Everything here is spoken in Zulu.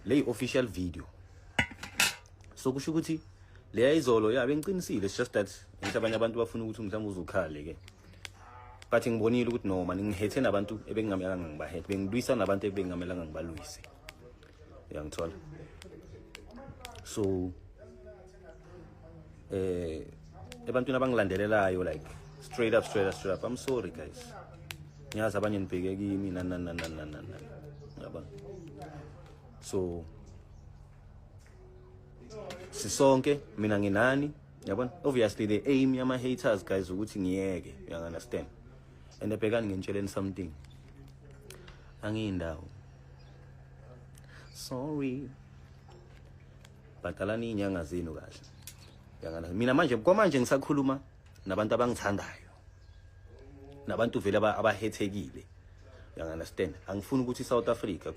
Le official video, so kusho ukuthi leya izolo ya bengiqinisile. It's just that ngithi abanye abantu bafuna ukuthi mhlawumbe uzukhale ke, but ngibonile ukuthi no man, ngihethe nabantu ebengingamelanga ngibahethe, bengilwisa nabantu ebengingamelanga ngibalwise, uyangithola? So ebantwini abangilandelelayo, like straight up, straight up, straight up, I'm sorry guys. Ngiyazi abanye nibheke kimi, nani nani nani nani nani nani, yabona? So sisonke, mina nginani, yabona? Obviously the aim yama haters guys ukuthi ngiyeke, you understand? And bhekani, ngitsheleni something, angiyindawo, sorry, bhadalani iy'nyanga zenu kahle. Uyangana? Mina manje, kwamanje ngisakhuluma nabantu abangithandayo, nabantu vele abahethekile, you understand? Angifuni ukuthi i-South Africa